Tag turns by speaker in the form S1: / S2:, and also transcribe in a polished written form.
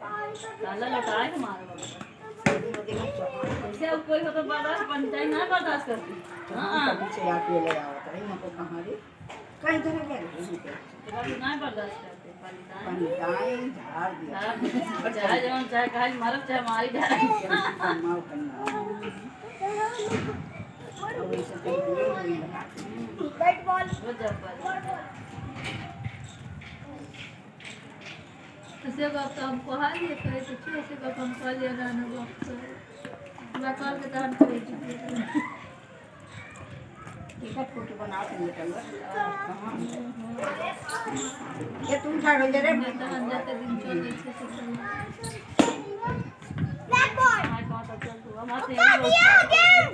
S1: काला लौटा के मारो ऐसे अब कोई हो तो बर्दाश्त पंचायत ना बर्दाश्त करती। हाँ।
S2: पीछे आप ये ले आवत रही हमको कहाँ रे कहीं तरह के रही पे।
S1: तो ना बर्दाश्त करते पानी
S2: पानी दाएं झाड़ दिया।
S1: चाहे जवन चाहे कहा मारब चाहे मारी जाए।
S2: माओ कन्या और वैसे तो ये वही लगा
S3: बैट बॉल।
S1: वो जब पर
S4: तो से गप तो हम कहलिए कहै तऽ छियै से गप हम कहलिए ना ना गप तऽ हमरा कहलकै तहन कहै छियै।
S2: टिकट फोटो बना के निकल कहाँ ये तुम ठहर जा रे।
S4: तहन जते दिन चलै छै से चलै।
S3: Black ball.
S1: हाँ कौन सा चल तू हमारे
S3: दिया गेंद।